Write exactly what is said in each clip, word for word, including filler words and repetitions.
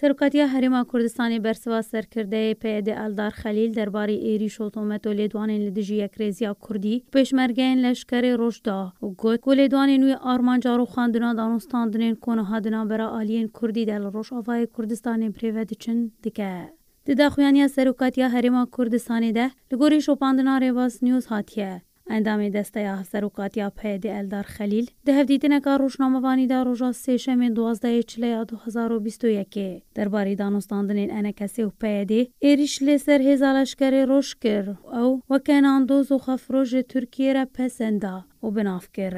Serokatiya Herêma Kurdistanê bersiva serkirdeyê P Y D Eldar Xelîl derbarî êrîş û tomet û lêdwanên li dijî yekrêziya Kurdî û pêşmergeyên leşkerê Roj da û got ku lêdwanên wî armanca rûxandina danûstandinên ku niha di navbera aliyên Kurdî de li Rojavayê Kurdistanê birêve diçin dike. Di daxuyaniya Serokatiya Herêma Kurdistanê de li gorî şopandina Rêbaz News hatiye. Endamê Desteya Hevserokatiya P Y D Eldar Xelîl di hevdîtineka rojnamevanî de roja Sêşemê duwazdehê Çileya du hezar û bîst û yekê derbarî danûstandinên E N K S û P Y D êrîş li ser hêza leşkerê Roj kir û ew weke nandoz û xwefiroj ji Tirkiyê re pesenda û bi nav kir.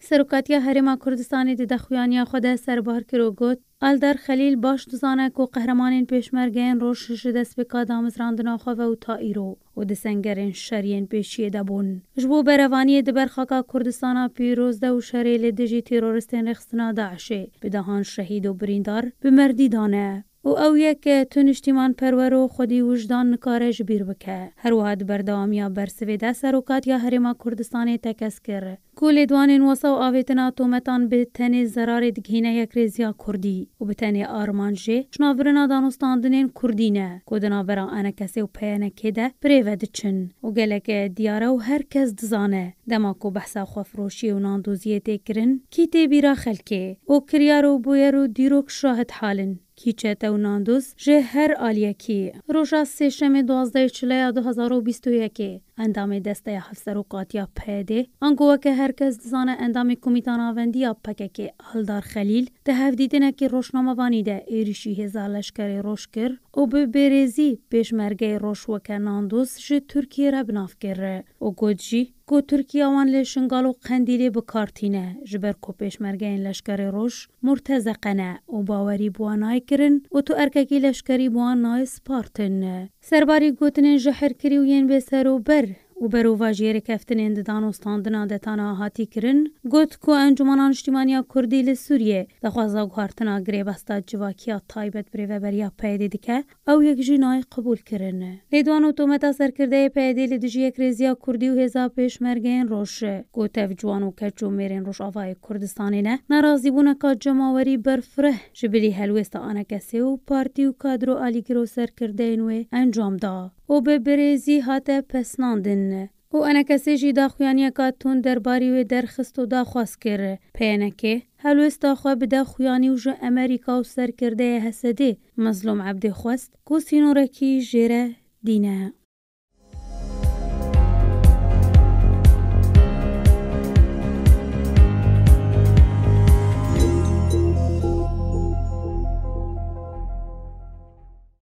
Serokatiya Herêma Kurdistanê di daxuyaniya xwe de serbar kir û got, Eldar Xelîl baş dizane ku qehremanên pêşmergeyên Roj ji destpêka damezrandina xwe ve û ta îro û di sengerên şeriyên pêşiyê de bûn. Ji bo berevaniyê di ber xaka Kurdistana pîroz de û şerê li dijî teroristên rêxistina DAIŞê bi dehan şehîd û birîndar bi merdî dane û ew yek tu niştîmanperwer û xwedî wijdan nikare ji bîr bike. Her wiha di berdewamiya bersivê de Serokatiya Herêma Kurdistanê tekez kir ku lêdwanên wesa û avêtina tometan bi tenê zerarê digihîne yekrêziya Kurdî û bi tenê armanc jê şinavbirina danûstandinên Kurdî ne ku di navbera E N K S û P Y N K de birêve diçin û gelek diyar e û her kes dizane dema ku behsa xwefiroşiyê û nandoziyê tê kirin, kî tê bîra xelkê û kiryar û bûyer û dîrok şahidhal in. Kî çete û nandoz ji her aliyekî. Roja Sêşemê duwazdehê Çileya du hezar û bîst û yekê endamê Desteya Hevserokatiya P Y D, ango weke her kes dizane endamê Komîta Navendî ya P K K Eldar Xelîl, di hevdîtinekî rojnamevanî de êrîşî hêza leşkerê Roj kir û bi bêrêzî pêşmergeyê Roj weke nandoz ji Tirkiyê re bi nav kir û got jî ku Tirkiye wan li Şingal û Qendîlê bi kar tîne, ji ber ku pêşmergeyên leşkerê Roj murtezeqe ne û bawerî bi wan nayê kirin û tu erkekî leşkerî bi wan nayê spartin. Serbarî gotinên jehirkirî û yên bêserûber û berovajiyê rêkeftinên di danûstandina de tana hatî kirin, got ku Encûmena Niştîmaniya Kurdî li Sûriyê daxwaza guhartina girêbesta civakiya taybet bi rêveberiya P Y D dike, ew yek jî nayê qebûlkirin. Lêdwan û tometa serkirdeyê P Y D li dijî yekrêziya Kurdî û hêza pêşmergeyên Roj, ku tev ciwan û keç û mêrên Rojavayê Kurdistanê ne, nerazîbûneka cemawerî berfireh ji bilî helwêsta A N K S û partî û kadro alîgir û serkirdeyên wê encam da û bi birêzî hate pesnandin. Û E N K S jî daxuyaniyeka tund derbarî wê derxist û daxwaz kir. P Y N K helwêsta xwe bide xuyanî û ji Amerîka û serkirdeyê H S D'ê Mezlûm Ebdî xwest ku sînorekî jê re dîne.